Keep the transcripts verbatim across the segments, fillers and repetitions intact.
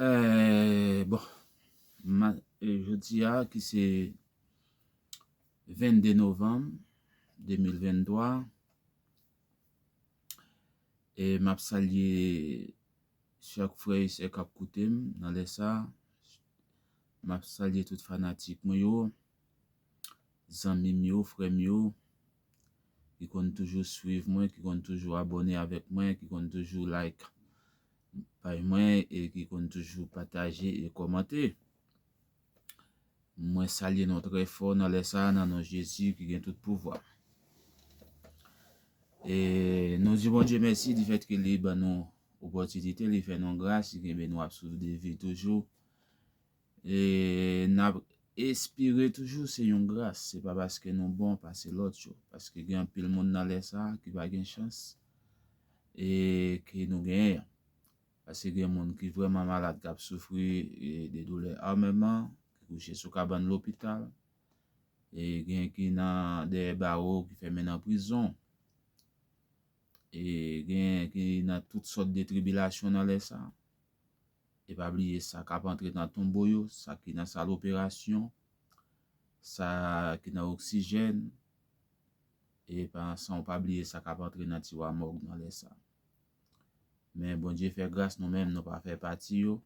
Eh, bon, ma, eh, jodi a ki se vennde novanm de mil venntwa, e m ap salye chak frè e sè k ap koute m nan lè sa. M ap salye tout fanatik mwen yo, zanmi m yo, frè m yo, ki konn toujou swiv mwen, ki konn toujou abòne avèk mwen, ki konn toujou like paj mwen e ki konn toujou pataje e kòmante. Mwen salye nou trè fò nan lè sa a, nan non Jezi ki gen tout pouvwa. E nou di Bondye mèsi di fèt ke li ban nou opòtinite, li fè nou gras, li kenbe nou ap soufle vi toujou. E n ap espere toujou se yon gras, se pa paske nou bon pase lòt yo, paske gen anpil moun nan lè sa a ki pa gen chans e ke nou genyen an. Paske gen moun ki vrèman malad, k ap soufri e de doulè amèman, ki kouche sou kabann lopital, e gen ki nan dèyè bawo, ki fèmen nan prizon, e gen ki nan tout sòt de tribilasyon nan lè sa. E pa bliye sa k ap antre nan tonbo yo, sa ki nan sal operasyon, sa ki nan oksijèn, e pa, san w pa bliye sa k ap antre nan tiwa mòg nan lè sa. Men Bondye fè gras, nou menm nou pa fè pati yo.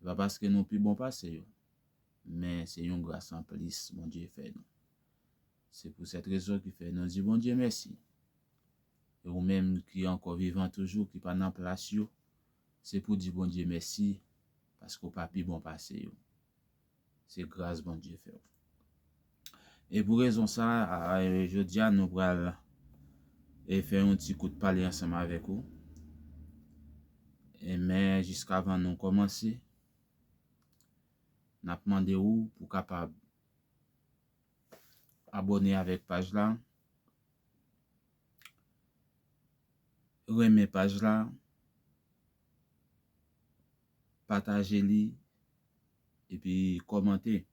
E pa paske nou pi bon pase yo, men se yon gras anplis Bondye fè nou. Se pou sèt rezon ki fè nou di Bondye mèsi. E ou menm ki ankò vivan toujou, ki pa nan plas yo, se pou di Bondye mèsi, paske w pa pi bon pase yo. Se gras Bondye fè w. E pou rezon sa a, e, jodi a nou pral, e, fè yon ti kout pale ansanm avèk ou. E, men jiskavan nou kòmanse, n ap mande ou pou kapab abòne avèk paj la, renmen paj la, pataje li, epi kòmante.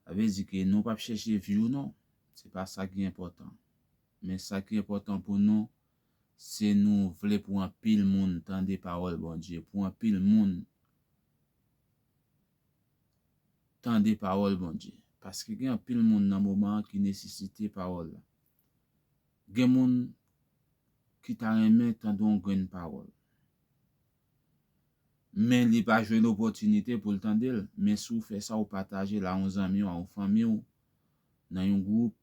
Sa vle di ke nou p ap chèche view non. Se pa sa ki enpòtan. Men sa ki enpòtan pou nou, se nou vle pou anpil moun tande pawòl Bondye, pou anpil moun tande pawòl Bondye. Paske gen anpil moun nan moman an ki nesesite pawòl la. Gen moun ki ta renmen tande yon grenn pawòl. Men li pa jwenn opòtinite pou l tande l. Men si w fè sa, ou pataje l a yon zanmi w, a yon fanmi w, nan yon gwoup,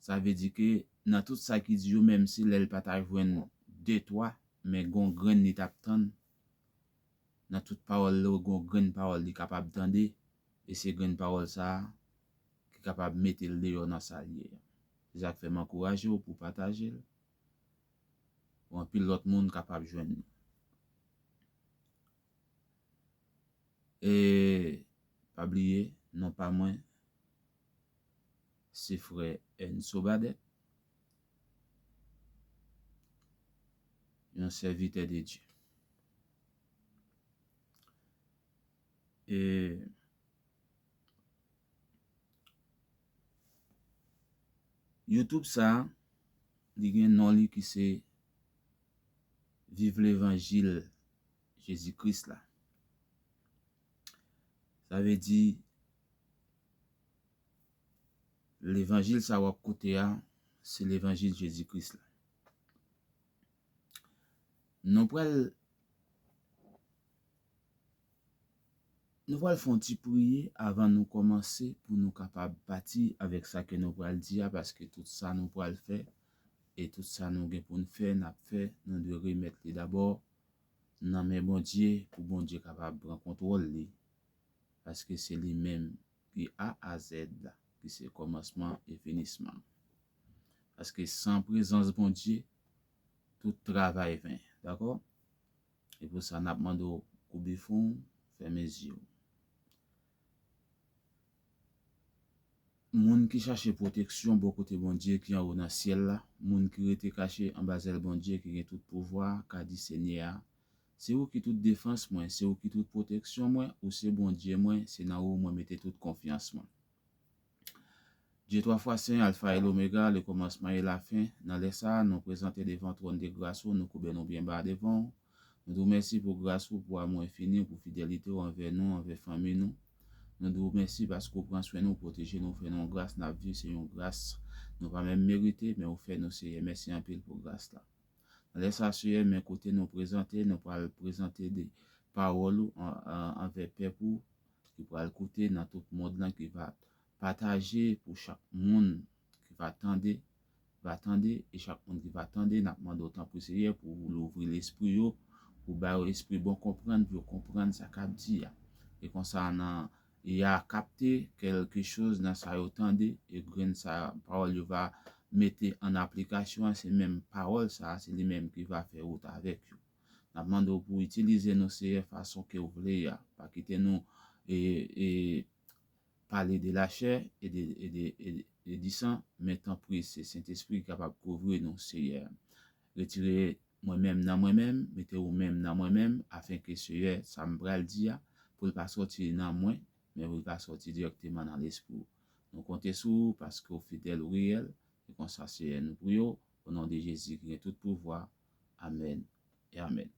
sa vle di ke nan tout sa ki di yo, menm si lè l pa ta jwenn de, twa, men gon grenn li t ap tann, nan tout pawòl li, gon grenn pawòl li kapab tande, e se grenn pawòl sa a ki kapab mete l deyò nan sa l ye a. Se sa k fè m ankouraje w pou w pataje l, pou anpil lòt moun kapab jwenn li. E pa bliye, non pa mwen, se frè Enso Badet, yon sèvitè de Dye. E YouTube sa a, li gen non li ki se Viv Levanjil Jezi Kris la. Sa vle di, levanjil sa w ap koute a, se levanjil Jezi Kris la. Nou pral, nou pral fè yon ti priye avan nou kòmanse pou nou kapab pati avèk sa ke nou pral di a, paske tout sa nou pral fè e tout sa nou gen pou n fè, n ap fè, nou dwe remèt li dabò nan men Bondye, pou Bondye kapab pran kontwòl li, paske se li menm ki A a Z la, ki se kòmansman e finisman. Paske san prezans Bondye, tout travay ven, dakò? E pou sa, n ap mande w koube fwon w, fèmen zye w. Moun ki chache pwoteksyon bò kote Bondye ki anwo nan syèl la, moun ki rete kache anba zèl Bondye ki gen tout pouvwa a, ka di Senyè a, se ou ki tout defans mwen, se ou ki tout pwoteksyon mwen, ou se Bondye mwen, se nan ou mwen mete tout konfyans mwen. Dye twa fwa sen, Alfa e Lomega, le kòmansman e lafen. Nan lè sa a, nou prezante devan twòn de gras ou, nou koube nou byen ba devan w. Nou di w mèsi pou gras ou, pou amou enfini ou, pou fidelite w anvè nou, anvè fanmi nou. Nou di w mèsi paske w pran swen nou, pwoteje nou, fè nou yon gras n ap viv, se yon gras nou pa menm merite, men ou fè nou, Seyè. Mèsi anpil pou gras la. Nan lè sa, Seyè, men kote nou prezante, nou pral prezante de pawòl ou an, an, anvè pèp ou ki pral koute nan tout mond lan, ki va pataje pou chak moun ki va tande, va tande, e chak moun ki va tande, n ap mande w tanpri, Seyè, pou w louvri lespri yo, pou w ba yo espri bon konprann, pou yo konprann sa k ap di a. E konsa, nan, y a kapte kèlke choz nan sa yo tande, e grenn sa pawòl yo va mete an aplikasyon an, se menm pawòl sa a, se li menm ki va fè wout avèk yo. N ap mande w pou w itilize nou, Seyè, fason ke w vle a. Pa kite nou, e, e, pale de lachè e de, e de, e de, e di san, men tanpri, se Sentespri ki kapab kouvri nou, Seyè. Retire mwen menm nan mwen menm, mete ou menm nan mwen menm, afenke, Seyè, sa m pral di a, pou l pa sòti nan mwen, men pou l ka sòti dirèkteman nan Lespri w. Nou konte sou ou paske w fidèl, ou reyèl, e konsa, Seyè, nou priye w, o non de Jezi ki gen tout pouvwa. Amèn e amèn.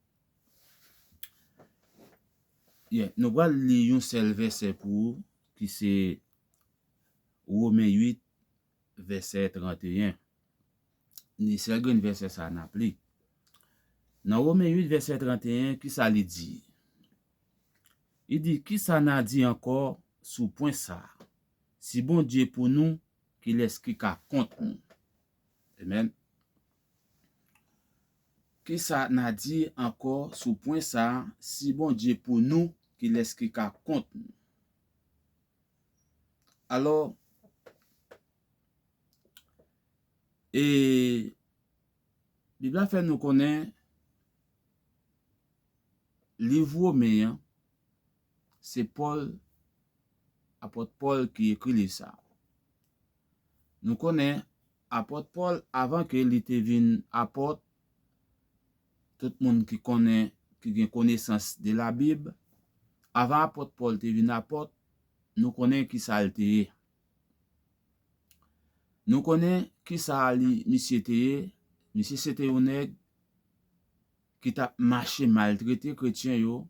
Yeah, nou pral li yon sèl vèsè pou ou, ki se Women uit, vèsè trannteyen. Ni sèl grenn vèsè sa a n ap li. Nan Women uit, vèsè trannteyen, kisa li di? Li di, kisa n a di ankò sou pwen sa a? Si Bondye pou nou, kilès ki ka kont nou? Amèn. Kisa n a di ankò sou pwen sa a? Si Bondye pou nou, kilès ki ka kont nou? Alò, e Bib la fè nou konnen liv Women an, se Pòl, apòt Pòl ki ekri liv sa a. Nou konnen apòt Pòl, avan ke li te vin apòt, tout moun ki konnen, ki gen konesans de Labib, avan apòt Pòl te vin apòt, nou konnen kisa l te ye. Nou konnen kisa li, misye te ye. Misye se te yon nèg ki t ap mache maltrete kretyen yo,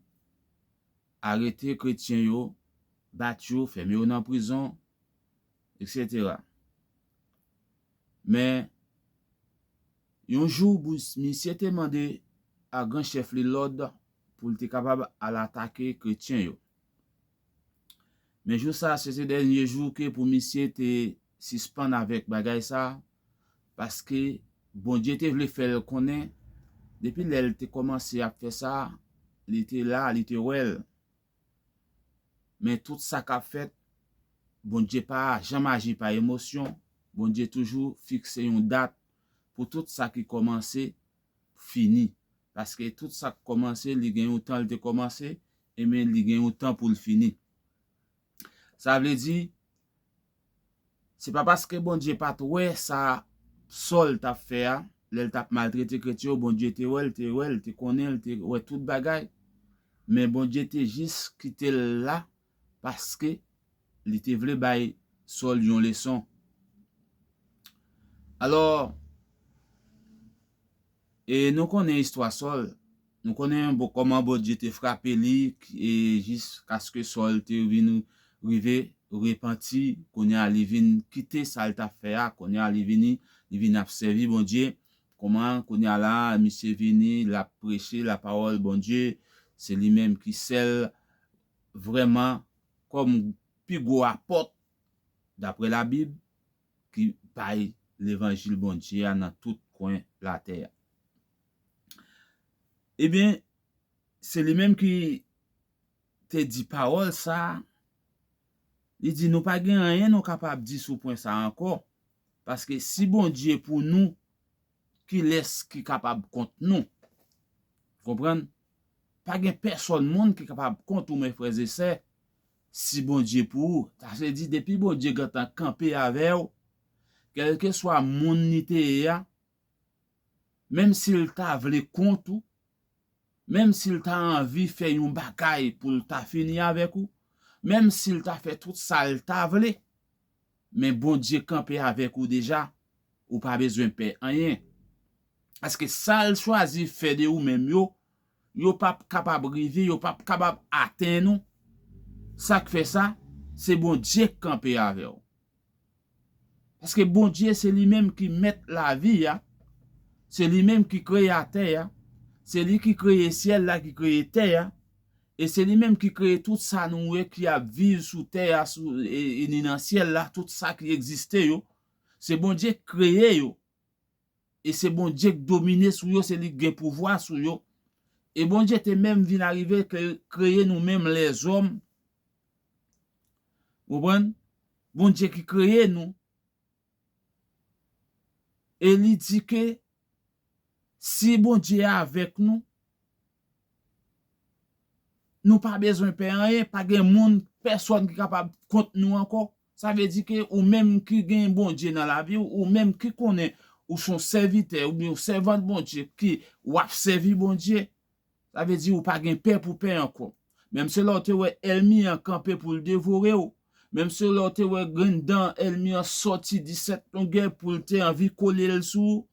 arete kretyen yo, bat yo, fèmen yo nan prizon, etsetera. Men, yon jou, bous-, misye te mande a gran chèf li lòd pou l te kapab al atake kretyen yo. Men jou sa a, se te dènye jou ke pou misye te sispann avèk bagay sa a, paske Bondye te vle fè l konnen, depi lè l te kòmanse ap fè sa a, li te la, li te wè l. Men tout sa k ap fèt, Bondye pa janm aji pa emosyon. Bondye toujou fikse yon dat pou tout sa ki kòmanse fini. Paske tout sa k kòmanse, li gen yon tan l te kòmanse, e men li gen yon tan pou l fini. Sa vle di, se pa paske Bondye pa t wè sa Sòl t ap fè a, lè l t ap maltrete kretyen yo, Bondye te wè l, te wè l, te konnen l, te wè tout bagay. Men Bondye te jis kite l la paske li te vle bay Sòl yon leson. Alò, e nou konnen istwa Sòl. Nou konnen bon, kòman Bondye te frape li, e jiskaske Sòl te vin rive repanti, kounye a li vin kite sa l t ap fè a, kounye a li vini, li vin ap sèvi Bondye. Kòman kounye a la, misye vini, l ap preche lapawòl Bondye, se li menm ki sèl vrèman kòm pi gwo apòt, daprè Labib, ki bay levanjil Bondye a nan tout kwen latè a. Ebyen, se li menm ki te di pawòl sa a. Li di, nou pa gen anyen nou kapab di sou pwen sa a ankò, paske si Bondye pou nou, kilès ki kapab kont nou? Konprann? Pa gen pèsòn moun ki kapab kont ou, men frè e sè, si Bondye pou ou. Sa vle di, depi Bondye gentan kanpe avè w, kèlkeswa moun li te ye a, menm si l ta vle kont ou, menm si l ta anvi fè yon bagay pou l ta fini avèk ou, menm si l ta fè tout sa l ta vle, men Bondye kanpe avèk ou deja, ou pa bezwen pè anyen. Paske sa l chwazi fè de ou menm yo, yo p ap kapab rive, yo p ap kapab atenn ou. Sa k fè sa? Se Bondye k kanpe avè w. Paske Bondye se li menm ki mèt lavi a, se li menm ki kreyatè a, se li ki kreye syèl la, ki kreye tè a, e se li menm ki kreye tout sa nou wè ki ap viv sou tè a, sou, e, e ni nan syèl la, tout sa ki egziste yo. Se Bondye k kreye yo. E se Bondye k domine sou yo, se li k gen pouvwa sou yo. E Bondye te menm vin arive ke kreye nou menm lèzòm. Ou konprann? Bondye ki kreye nou. E li di ke si Bondye avèk nou, nou pa bezwen pè anyen, pa gen moun, pèsòn ki kapab kont nou ankò. Sa vle di ke ou menm ki gen Bondye nan lavi w, ou menm ki konnen ou se yon sèvitè oubyen yon sèvant Bondye ki w ap sèvi Bondye, sa vle di ou pa gen pè pou pè ankò. Menm se lè w te wè ènmi an kanpe pou l devore w, menm se lè w te wè grenn dan ènmi an sòti disèt longè pou l te anvi kole l sou ou,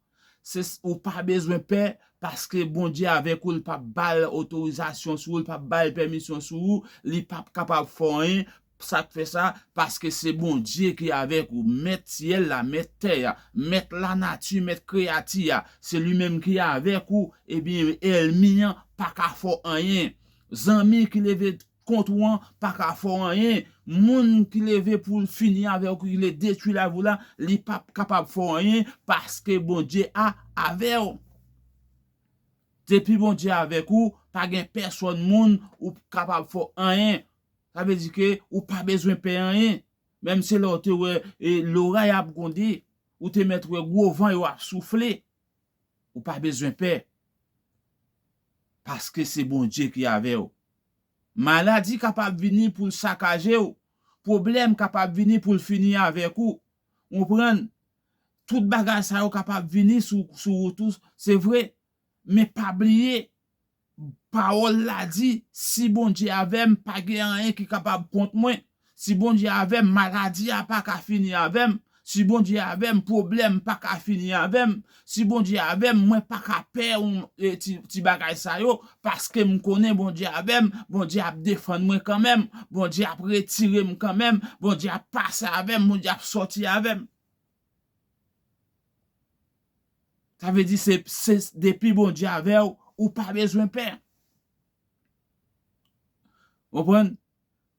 se, ou pa bezwen pè, paske Bondye avèk ou, li p ap ba l otorizasyon sou ou, li p ap ba l pèmisyon sou ou, li p ap kapab fè w anyen. Sa k fè sa? Paske se Bondye ki avèk ou, mèt syèl la, mèt tè a, mèt lanati, mèt kreyati a. Se li menm ki avèk ou, ebyen, ènmi an pa ka fè w anyen. Zanmi ki leve kont ou an pa ka fè w anyen. Moun ki leve pou l fini avè w, ki vle detwi lavi w la, li p ap kapab fè w anyen, paske Bondye a avè w. Depi Bondye avèk ou, pa gen pèsòn moun ou kapab fè w anyen. Sa vle di ke ou pa bezwen pè anyen. Menm se lè w te wè, e, loray ap gwonde, ou te mèt wè gwo van yo ap soufle, ou pa bezwen pè. Paske se Bondye ki avè w. Maladi kapab vini pou l sakaje w. Pwoblèm kapab vini pou l fini avèk ou. Ou konprann? Tout bagay sa yo kapab vini sou, sou wout ou, se vre. Men pa bliye, pawòl la di, si Bondye avè m, pa gen anyen ki kapab kont mwen. Si Bondye avè m, maladi a pa ka fini avè m. Si Bondye avè m, pwoblèm pa ka fini avè m. Si Bondye avè m, mwen pa ka pè yon, e, ti, ti bagay sa yo, paske m konnen Bondye avè m, Bondye ap defann mwen kanmenm, Bondye ap retire m kanmenm, Bondye ap pase avè m, Bondye ap sòti avè m. Sa vle di se, se depi Bondye avè w, ou pa bezwen pè. Konprann?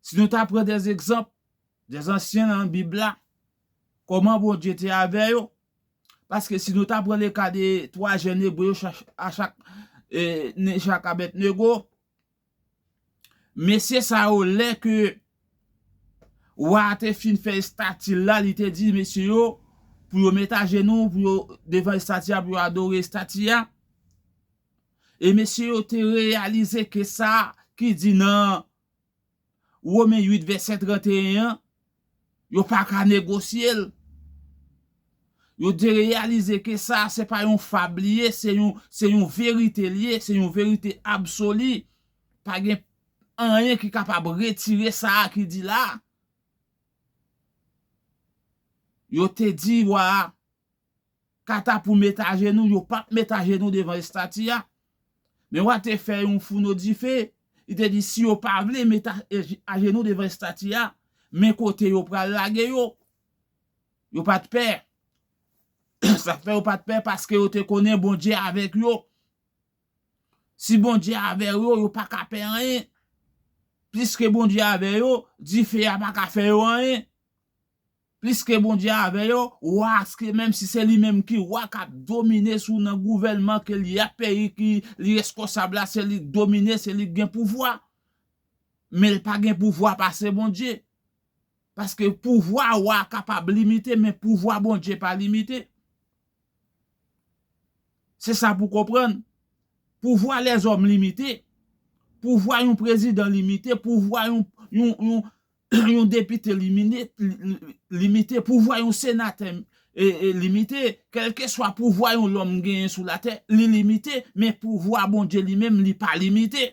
Si nou ta pran de egzanp, de ansyen nan Bib la, kòman Bondye te avè yo? Paske si nou ta pran le ka de twa jèn Ebre yo, Cha-, Achak, e, Mechak, Abèdnego, mesye sa yo, lè ke wa a te fin fè estati l la, li te di mesye yo pou yo met ajenou, pou yo, devan estati a, pou yo adore estati a. E mesye yo te reyalize ke sa ki di nan Women uit vèsè trannteyen an, yo pa ka negosye l. Yo te reyalize ke sa, se pa yon fab li ye, se yon, se yon verite li ye, se yon verite absoli. Pa gen anyen ki kapab retire sa a ki di la. Yo te di wa a, kanta pou met ajenou, yo p ap met ajenou devan estati a. Men wa te fè yon founo dife, li te di si yo pa vle met a-, ajenou devan estati a, men kote yo pral lage yo. Yo pa t pè. Sa fè yo pa t pè paske yo te konnen Bondye avèk yo. Si Bondye avè yo, yo pa ka pè anyen. Pliske Bondye avè yo, dife a pa ka fè yo anyen. Pliske Bondye avè yo, wa a, menm si se li menm ki wa k ap domine sou nan gouvènman ke li a, peyi ki li reskonsab la, se li k domine, se li k gen pouvwa. Men l pa gen pouvwa pase Bondye. Paske pouvwa wa a kapab limite, men pouvwa Bondye pa limite. Se sa pou konprann. Pouvwa lèzòm limite. Pouvwa yon prezidan limite. Pouvwa yon, yon, yon, yon depite limine-, li-, li-, limite. Pouvwa yon senatè, e, e, limite. Kèlkeswa pouvwa yon lòm genyen sou latè, li limite. Men pouvwa Bondye li menm, li pa limite.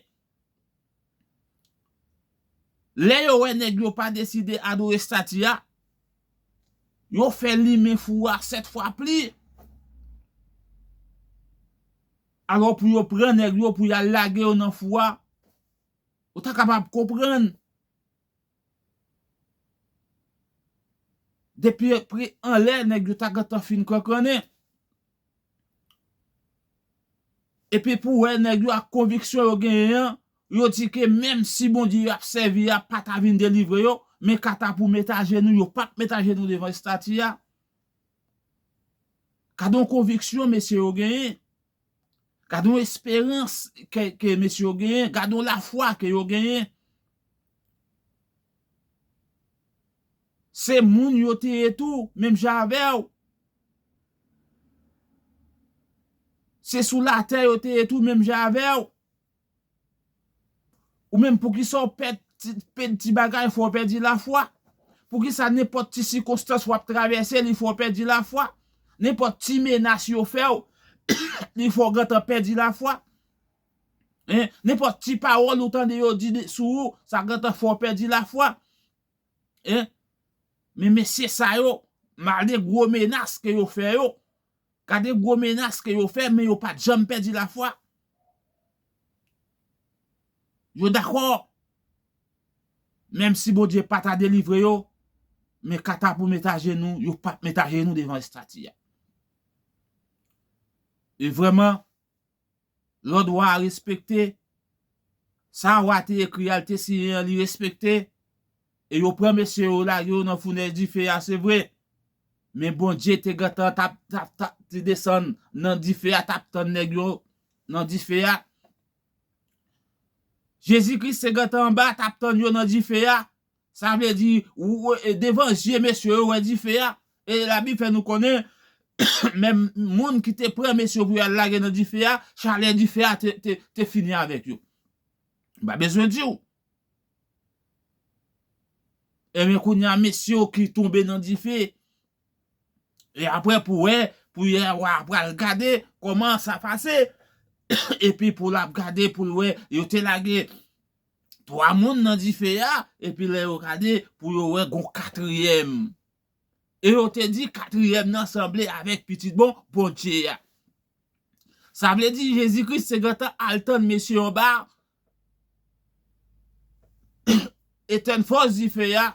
Lè yo wè nèg yo pa deside adore estati a, yo fè limen fou a sèt fwa pli. Alò, pou yo pran nèg yo, pou y al lage yo nan fou a, ou ta kapab konprann. Depi pri anlè, nèg yo ta gentan fin kankannen. Epi pou wè nèg yo ak konviksyon yo genyen an, yo di ke menm si Bondye y ap sèvi a pa ta vin delivre yo, men kata pou met ajenou, yo p ap met ajenou devan estati a. Gade yon konviksyon mesye yo genyen. Gade yon esperans ke, ke mesye yo genyen. Gade yon lafwa ke yo genyen. Se moun yo te ye tou, menm jan avè w. Se sou latè yo te ye tou, menm jan avè w. Ou menm, poukisa w pèdi ti, pèdi ti bagay, fè w pèdi lafwa? Poukisa nenpòt ti sikonstans w ap travèse, li fè w pèdi lafwa? Nenpòt ti menas yo fè w, li fè w gentan pèdi lafwa? Hein? Nenpòt ti pawòl ou tande yo di de, sou ou, sa gentan fè w pèdi lafwa? Hein? Men mesye sa yo, malgre gwo menas ke yo fè yo, gade gwo menas ke yo fè, men yo pa t janm pèdi lafwa. Yo dakò. Menm si Bondye pa ta delivre yo, men kata pou met ajenou, yo p ap met ajenou devan estati a. E vrèman, lòd wa a respekte. Sa wa te ekri a, l te siyen an, li respekte. E yo pran mesye yo, lage yo nan founèy dife a, se vre. Men Bondye te gentan t ap, t ap, t ap, te desann nan dife a, t ap tann nèg yo nan dife a. Jezi Kris te gentan anba, t ap tann yo nan dife a. Sa vle di, ou, ou, e, devan zye mesye yo, wè dife a. E Labib fè nou konnen, menm moun ki te pran mesye yo pou y al lage nan dife a, chalè dife a te, te, te fini avèk yo. M pa bezwen di w. Ebyen, kounye a, mesye yo ki tonbe nan dife, e apre pou wè, pou y a, w a pral gade kòman sa pase. Epi pou l ap gade, pou l wè, yo te lage twa moun nan dife a, epi lè yo gade, pou yo wè gon katriyèm. E yo te di katriyèm nan sanble avèk pitit bon Bondye a. Sa vle di Jezi Kris te gentan al tann mesye yo anba, etèn fòs dife a.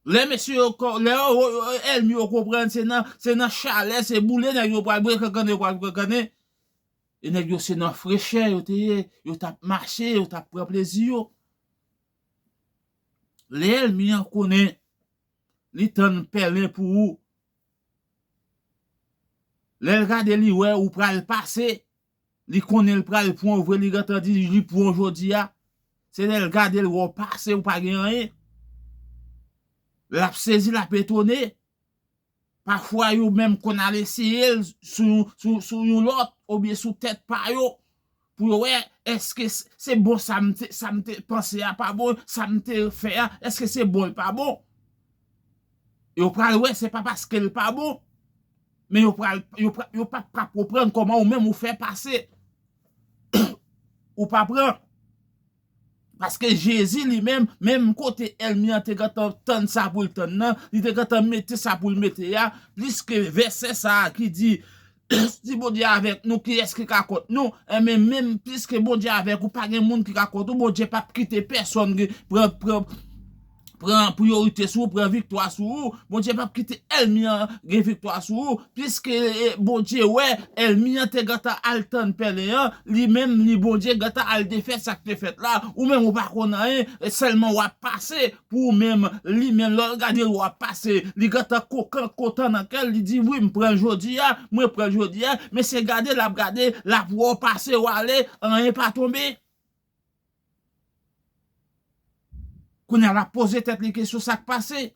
Lè mesye yo, lè yo, yo, ènmi yo konprann se nan, se nan chalè, se boule nèg yo pral boule, kankannen yo pral kankannen. E nèg yo se nan frechè yo te ye, yo t ap mache, yo t ap pran plezi yo. Lè ènmi an konnen li tann pèlen pou ou, lè l gade li wè ou pral pase, li konnen l pral pran w vre, li gentan di li pran w jodi a. Se lè l gade l wè w pase, ou pa gen anyen. L ap sezi, l ap etone. Pafwa, yo menm konn al eseye l sou, sou, sou yon lòt oubyen sou tèt pa yo pou yo wè èske s-, se bon sa m te, sa m te panse a pa bon, sa m te fè a, èske se bon l pa bon? Yo pral wè se pa paske l pa bon, men yo pral, yo pra-, yo p ap, p ap konprann kòman ou menm ou fè pase. Ou pa pran. Paske Jezi li menm, menm kote ènmi an te gentan tann sa pou l tann nan, li te gentan mete sa pou l mete a, pliske vèsè sa a ki di, si Bondye avèk nou, kiyès ki ka kont nou? Enben, menm pliske Bondye avèk ou, pa gen moun ki ka kont ou, Bondye p ap kite pèsonn gen, pran, pran, pran priyorite sou ou, pran viktwa sou ou. Bondye p ap kite ènmi an gen viktwa sou ou. Piske, e, Bondye wè ènmi an te gentan al tann pèlen an, li menm, li Bondye gentan al defèt sa k te fèt la. Ou menm ou pa konn anyen, e sèlman w ap pase pou ou menm, li menm, lè w gade l w ap pase, li gentan kontan, kontan nan kè l, li di, "Wi, m pran l jodi a, mwen pran l jodi a," men se gade l ap gade, l ap wè w pase, w ale, anyen pa tonbe. Kounye a, l ap poze tèt li kesyon sa k pase.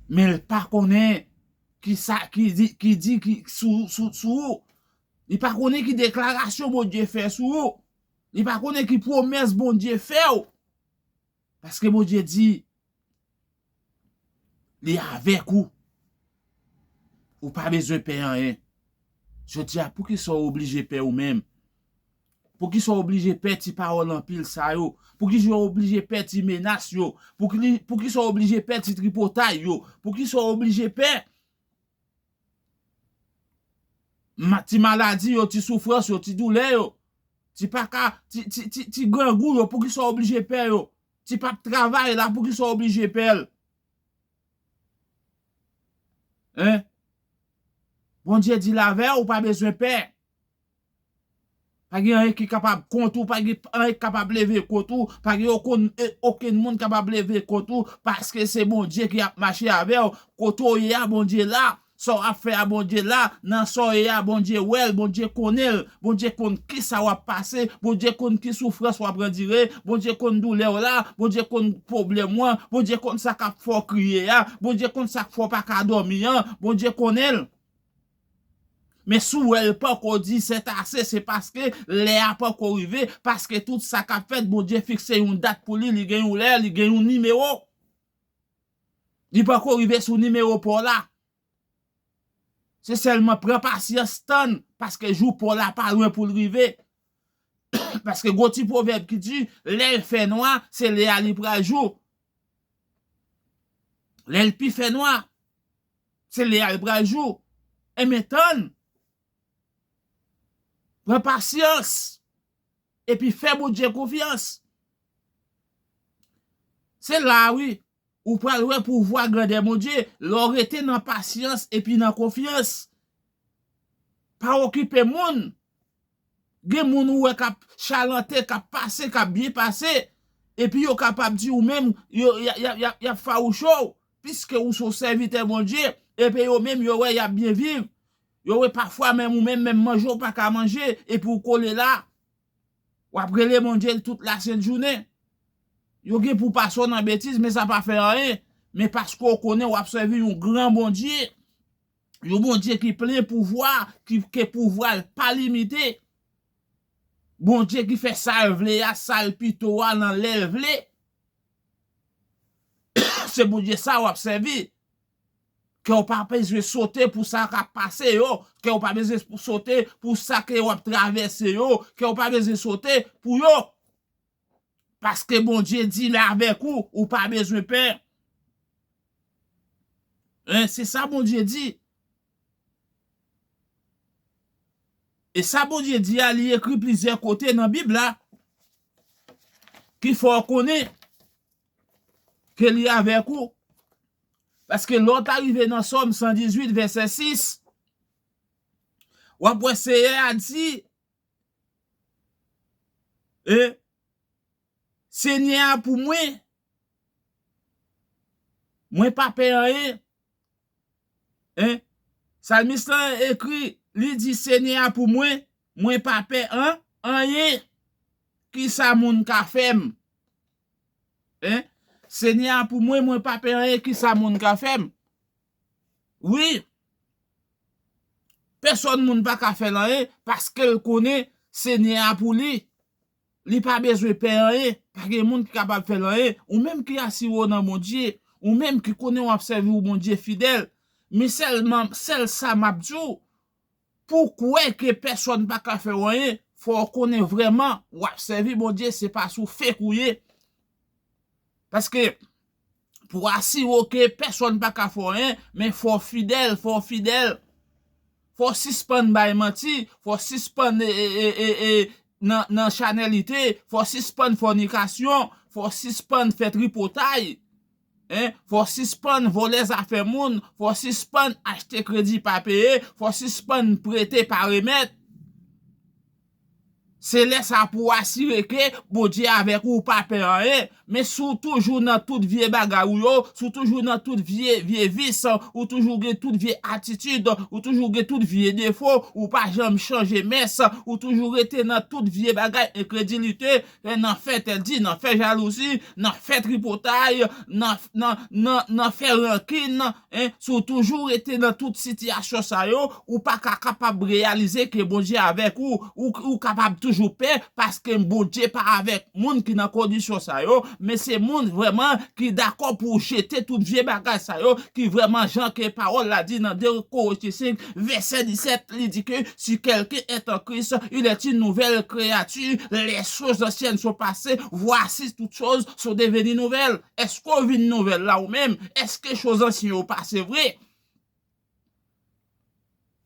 Men l pa konnen ki sa, ki di, ki di, ki sou, sou, sou ou. Li pa konnen ki deklarasyon Bondye fè sou ou. Li pa konnen ki pwomès Bondye fè w. Paske Bondye di, li avèk ou. Ou pa bezwen pè anyen. Jodi a, poukisa w oblije pè ou menm? Poukisa w oblije pè ti pawòl anpil sa yo? Poukisa w oblije pè ti menas yo? Pouki-, poukisa w oblije pè ti tripotay yo? Poukisa w oblije pè? Ma-, ti maladi yo, ti soufrans yo, ti doulè yo, ti pa ka, ti, ti, ti, ti grangou yo, poukisa w oblije pè yo? Ti p ap travay la, poukisa w oblije pè l? Hein? Bondye di l avè w, ou pa bezwen pè. Pa gen anyen ki kapab kont ou, pa gen anyen ki kapab leve kont ou, pa gen okenn, e, okenn moun kapab leve kont ou, paske se Bondye ki ap mache avè w. Kote w ye a, Bondye la. Sa w ap fè a, Bondye la. Nan sa w ye a, Bondye wè l, Bondye konnen l. Bondye konn kisa w ap pase, Bondye konn ki soufrans w ap andire, Bondye konn doulè w la, Bondye konn pwoblèm w an, Bondye konn sa k ap fè w kriye a, Bondye konn sa k fè w pa ka dòmi an, Bondye konnen l. Men si w wè l poko di c'est assez, se paske lè a poko rive, paske tout sa k ap fèt, Bondye fikse yon dat pou li, li gen yon lè, li gen yon nimewo. Li poko rive sou nimewo pa w la. Se sèlman pran pasyans, tann, paske jou pa w la pa lwen pou l rive. Paske gon ti pwovèb ki di, lè l fè nwa, se lè a li pral jou. Lè l pi fè nwa, se lè a l pral jou. Enben, tann. Pran pasyans. Epi fè Bondye konfyans. Se la, wi, ou pral wè pouvwa grandè Bondye, lè w rete nan pasyans epi nan konfyans. Pa okipe moun. Gen moun ou wè k ap chalante, k ap pase, k ap byen pase, epi yo kapab di ou menm, yo, y a, y a, y a, y ap fawouche w, piske ou se yon sèvitè Bondye, epi yo menm, yo wè y ap byen viv. Yo wè pafwa menm ou menm, menm manje w pa ka manje, epi w kole la. W ap rele Bondye tout lasent jounen. Yo gen pou pase w nan betiz, men sa pa fè anyen. Men paske w konnen w ap sèvi yon gran Bondye. Yon Bondye ki plen pouvwa, ki, ke pouvwa l pa limite. Bondye ki fè sa l vle a, sa l pito a, nan lè l vle. Se Bondye sa w ap sèvi. Ke w pa bezwen sote pou sa k ap pase yo. Ke w pa bezwen pou sote pou sa ke w ap travèse yo. Ke w pa bezwen sote pou yo. Paske Bondye di l avèk ou, ou pa bezwen pè. Hein, se sa Bondye di. E sa Bondye di a, li ekri plizyè kote nan Bib la, ki fè w konnen ke li avèk ou. Paske lè w ta rive nan Sòm san dizuit, vèsè sis, w ap wè Seyè a di, e, Senyè a pou mwen, mwen pa pè anyen. Hein? Salmis lan ekri, li di, Senyè a pou mwen, mwen pa pè an, anyen. Kisa moun ka fè m? Hein? Senyè a pou mwen, mwen pa pè anyen, kisa moun ka fè m? Wi. Pèsòn moun pa ka fè l anyen, paske l konnen Senyè a pou li. Li pa bezwen pè anyen, pa gen moun ki kapab fè l anyen. Ou menm ki asire w nan Bondye, ou menm ki konnen w ap sèvi yon Bondye fidèl. Men sèlman, sèl sa m ap di w, pou w kwè ke pèsòn pa ka fè w anyen, fò w konnen vrèman w ap sèvi Bondye, se pa sou fake ou ye. Paske pou asire w ke pèsòn pa ka fè w anyen, men fò w fidèl, fò w fidèl. Fò w sispann bay manti, fò w sispann, e, e, e, e, e, nan, nan chanèlite, fò w sispann fònikasyon, fò w sispann fè tripotay. Hein? Fò w sispann vòlè zafè moun, fò w sispann achte kredi pa peye, fò w sispann prete pa remèt. Se lè sa pou w asire ke Bondye avèk ou, ou pa pè anyen. Men si w toujou nan tout vye bagay ou yo, si w toujou nan tout vye, vye vis, ou toujou gen tout vye atitid, ou toujou gen tout vye defo, ou pa janm chanje mès, ou toujou rete nan tout vye bagay, enkredilite, nan fè tèdi, nan fè jalouzi, nan fè tripotay, nan, nan, nan, nan fè rankin, Hein, si w toujou rete nan tout sitiyasyon sa yo, ou pa ka kapab reyalize ke Bondye avèk ou. Ou, ou kapab toujou pè paske Bondye pa avèk moun ki nan kondisyon sa yo, men se moun vrèman ki dakò pou jete tout vye bagay sa yo, ki vrèman jan ke pawòl la di nan de Korentyen senk, vèsè disèt, li di ke si quelqu'un est en Christ, il est une nouvelle créature, les choses anciennes sont passées, voici toutes choses sont devenues nouvelles. Èske w vin nouvèl la ou menm? Èske choz ansyen yo pase vre?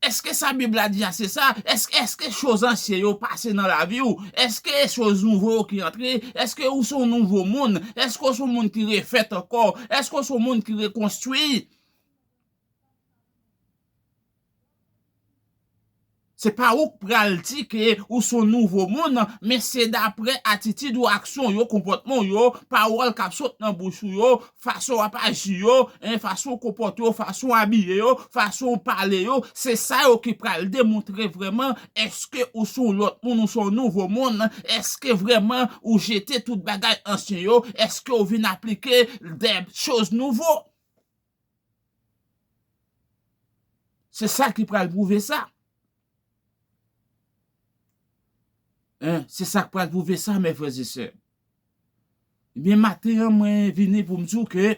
Èske sa Bib la di a se sa? Èske, èske choz ansyen yo pase nan lavi w? Èske choz nouvo yo ki antre? Èske ou se yon nouvo moun? Èske ou se yon moun ki refèt ankò? Èske ou se yon moun ki rekonstwi? Se pa ou k pral di ke ou se yon nouvo moun, men se daprè atitid ou, aksyon yo, konpòtman w yo, pawòl k ap sot nan bouch ou yo, fason w ap aji yo, en, fason w konpòte w, fason w abiye yo, fason w pale yo, se sa yo ki pral demontre vrèman èske ou se yon lòt moun, ou se yon nouvo moun, èske vrèman ou jete tout bagay ansyen yo, èske ou vin aplike de choz nouvo. Se sa ki pral pwouve sa. Hein, se sa k pral pwouve sa, mes frères et sœurs. Ebyen, maten an, mwen vini pou m di w ke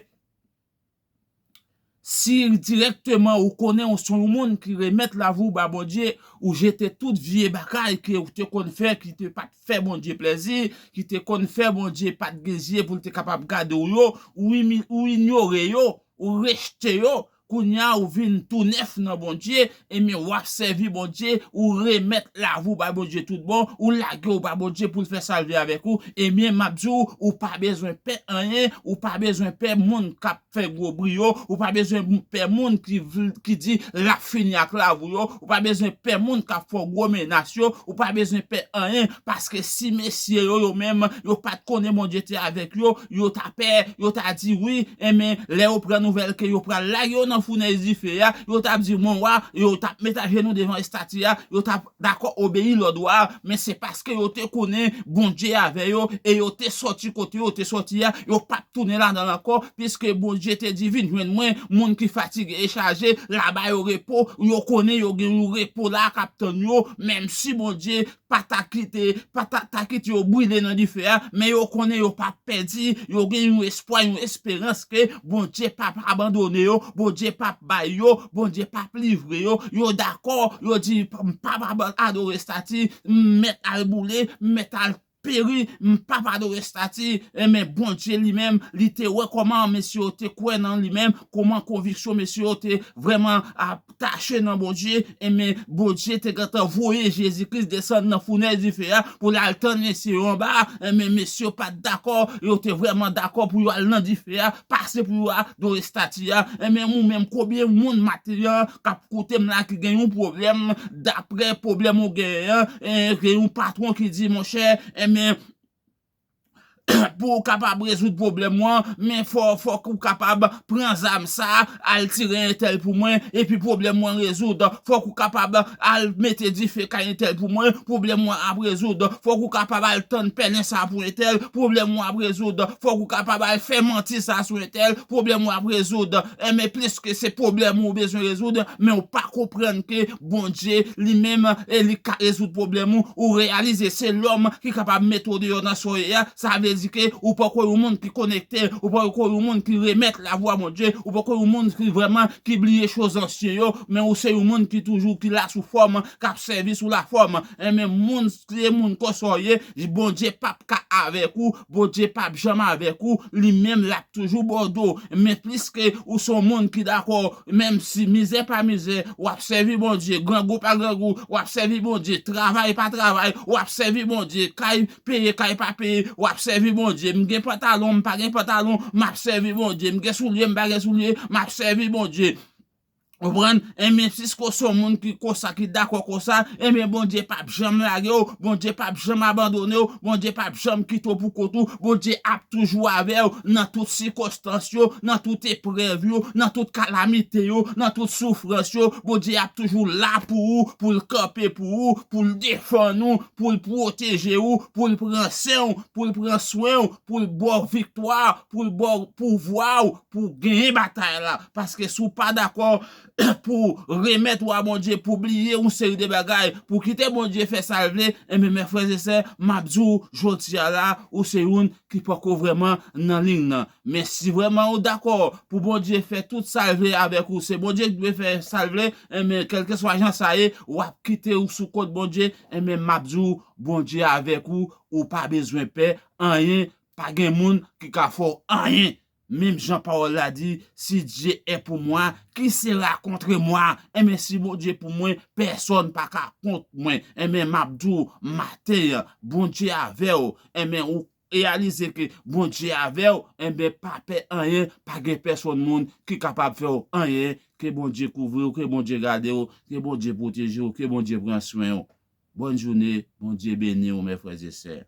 si dirèkteman ou konnen ou se yon moun ki remèt lavi w ba Bondye, ou jete tout vye bagay ke ou te konn fè, ki te pa t fè Bondye plèzi, ki te konn fè Bondye pa t gen zye pou l te kapab gade w yo, ou imi-, ou inyore yo, ou rejte yo, kounye a ou vin tou nèf nan Bondye, ebyen w ap sèvi Bondye, ou remèt lavi w bay Bondye tout bon, ou lage w bay Bondye pou l fè sa l vle avèk ou, ebyen m ap di w, ou pa bezwen pè anyen, ou pa bezwen pè moun k ap fè gwo bri yo, ou pa bezwen pè moun ki vl-, ki di l ap fini ak lavi w yo, ou pa bezwen pè moun k ap fè w gwo menas yo, ou pa bezwen pè anyen, paske si mesye yo, yo menm, yo pa t konnen Bondye te avèk yo, yo ta pè, yo ta di wi, enben, lè yo pran nouvèl ke yo pral lage yo nan founèy dife a, yo t ap di, "Mon wa," yo t ap met ajenou devan estati a, yo t ap dakò obeyi lòd wa a, men se paske yo te konnen Bondye avè yo, e yo te sòti kote yo te sòti a, yo p ap tounen ladan l ankò, piske Bondye te di, "Vin jwenn mwen, moun ki fatige e chaje, l a ba yo repo," yo konnen yo gen yon repo la k ap tann yo, menm si Bondye pa ta kite, pa ta, ta kite yo brile nan dife a, men yo konnen yo p ap pèdi, yo gen yon espwa, yon esperans ke Bondye p ap abandone yo, Bondye p ap bay yo, Bondye p ap livre yo, yo dakò, yo di, "M p ap aba-, adore estati, m mèt al boule, m mèt al peri, m p ap adore estati," enben Bondye li menm, li te wè kòman mesye yo te kwè nan li menm, kòman konviksyon mesye yo te vrèman a-, tache nan Bondye, enben Bondye te gentan voye Jezi Kris desann nan founèy dife a pou l al tann mesye yo anba a, enben mesye yo pa t dakò, yo te vrèman dakò pou yo al nan dife a, pase pou yo adore estati a, enben ou menm konbyen moun maten an k ap koute m la ki gen yon pwoblèm, daprè pwoblèm ou genyen an, en, gen yon patwon ki di, "Monchè, enben, pou w kapab rezoud pwoblèm ou an, men fò, fòk ou kapab pran zam sa, al tire entèl pou mwen, epi pwoblèm ou an rezoud. Fòk ou kapab al mete dife kay entèl pou mwen, pwoblèm ou an ap rezoud. Fòk ou kapab al tann pèlen sa pou entèl, pwoblèm ou an ap rezoud. Fòk ou kapab al fè manti sa sou entèl, pwoblèm ou an ap rezoud." Enben, pliske se pwoblèm ou bezwen rezoud, men ou pa konprann ke Bondye li menm, e li ka rezoud pwoblèm ou, ou reyalize se lòm ki kapab mete w deyò nan sa w ye a, sa vle di ke ou poko yon moun ki konekte, ou poko yon moun ki remèt lavi w a Bondye, ou poko yon moun ki vrèman ki bliye choz ansyen yo, men ou se yon moun ki toujou ki la sou fòm, k ap sèvi sou lafòm. Enben, moun, se moun konsa w ye, Bondye p ap ka avèk ou, Bondye p ap janm avèk ou, li menm l ap toujou bò w do. Men pliske ou se yon moun ki dakò, menm si mizè pa mizè, w ap sèvi Bondye, grangou pa grangou, w ap sèvi Bondye, travay pa travay, w ap sèvi Bondye, kay peye, kay pa peye, w ap sèvi Bondye. M gen pantalon, m pa gen pantalon, m ap sèvi Bondye. M gen soulye, m pa gen soulye, m ap sèvi Bondye. Konprann? Enben, piske w se yon moun ki konsa, ki dakò konsa, enben, Bondye p ap janm lage w, Bondye p ap janm abandone w, Bondye p ap janm kite w pou kont ou, Bondye ap toujou avè w nan tout sikonstans yo, nan tout eprèv yo, nan tout kalamite yo, nan tout soufrans yo. Bondye ap toujou la pou ou, pou l kanpe pou ou, pou l defann ou, pou l pwoteje ou, pou l pran sen w, pou l pran swen w, pou l ba w viktwa, pou l ba w pouvwa w, pou w genyen batay la. Paske si w pa dakò pou remèt w a Bondye, pou bliye yon seri de bagay, pou kite Bondye fè sa l vle, enben, mes frères et sœurs, m ap di w, jodi a la, ou se youn ki poko vrèman nan liy nan. Men si vrèman ou dakò pou Bondye fè tout sa l vle avèk ou, se Bondye ki dwe fè sa l vle, enben, kèlkeswa jan sa ye, w ap kite ou sou kont Bondye, enben, m ap di w, Bondye avèk ou, ou pa bezwen pè anyen, pa gen moun ki ka fè w anyen. Menm jan pawòl la di, si Dieu est pour moi, qui sera contre moi? Enben, si Bondye pou mwen, pèsonn pa ka kont mwen. Enben, m ap di w maten an, Bondye avè w. Enben, ou reyalize ke Bondye avè w, enben, pa pè anyen, pa gen pèsonn moun ki kapab fè w anyen. Ke Bondye kouvri w, ke Bondye gade w, ke Bondye pwoteje w, ke Bondye pran swen w. Bòn jounen, Bondye beni w, mes frères et sœurs.